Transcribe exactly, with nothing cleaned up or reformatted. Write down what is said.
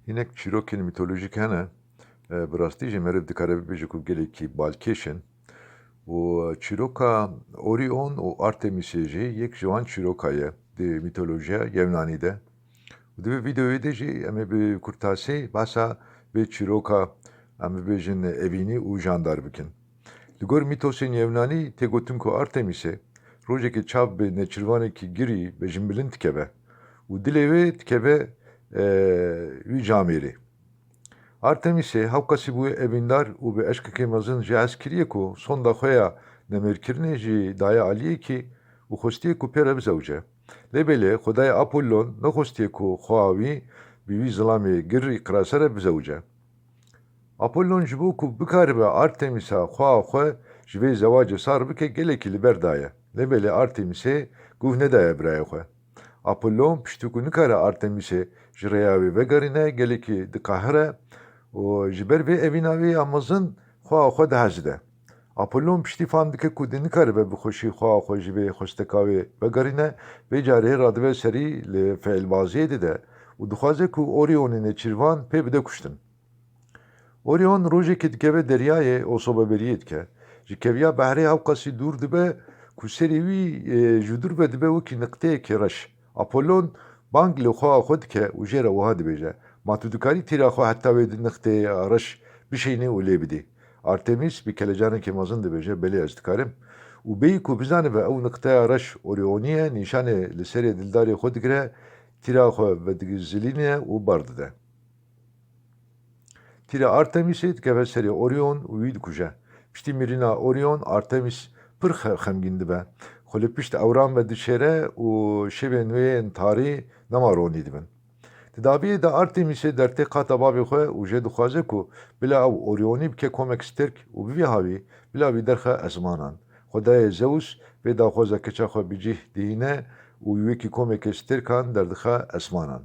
Hinek çîrokên mîtolojîk hene, e, bi rastî jî meriv dikare bibêje ku gelekî balkêş in. Û çîroka Orion û Artemisê jî yek ji wan çîroka ye di mîtolojiya Yewnanî de. Û di vê vîdeoyê de jî em ê bi kurtasî behsa vê çîroka, em bibêjin, evînî û jandar bikin. Li gor mîtosên Yewnanî tê gotin ku Artemisê rojekê çav bi nêçîrvanekî girî bejinbilind dikeve û dilê wê dikeve, e, wî camêrê. Artemisê hewqasî bûye evîndar û bi eşqekê mezin jê hez kiriye ku sonda xwe ya nemêrkirinê jî daye aliyekî û xwestiye ku pê re bizewce. Lê belê xwedayê Apollon nexwestiye ku xweha wî bi wî zilamê girî qirasere bizewce. Apollon ji bo ku bikaribe Artemisa xweha xwe ji vê zewacê sar bike, gelekî li ber daye. Lê belê Artemisê guh nedaye birayê xwe. Apollon piştî ku nikare Artemisê ji rêya wê vegerîne, gelekî diqehire û ji ber vê evîna wê ya mezin xweha xwe dihezide. Apollon piştî fam dike ku di nikaribe bi xweşî xweha xwe ji vê xwesteka wê vegerîne, vê carê radibe serî li feîlbaziyê dide û dixwaze ku Orionê nêçîrvan pê bide kuştin. Orion rojekê dikeve deryayê û sobeberiyê dike. Ji keviya behrê hewqasî dûr dibe ku serê wî, e, ji dûr ve dibe wekî niqteyekî reş. Apollon bang li xweha xwe dike û jê re wiha dibêje, "Ma tu dikarî tîra xwe heta wê di niqteyê reş bişînî û lê bidî?" Artemis bi kelecanekî mezin dibêje, "Belê, ez dikarim." Û bêyî ku bizanibe ew niqteya reş Orionî ye, nîşanê li serê dildarê xwe digire, tîra xwe vedigizilîne û bar dide. Tîra Artemisê dikeve serê Orion û wî dikuje. Piştî mirîna Orion, Artemis pir xe-, xemgîn dibe. Xwe li pişt ewran ve dişêre û şevên wê yên tarî nema ronî dibin. Di dawiyê de Artemisê dertê qata bavê xwe û jê dixwaze ku bila ew Orionî bike komek stêrk û bi vî hawî bila wî derxe esmanan. Xwedayê Zeus vê daxwaza keça xwe bi cih dihîne û wekî komekê stêrkan derdixe esmanan.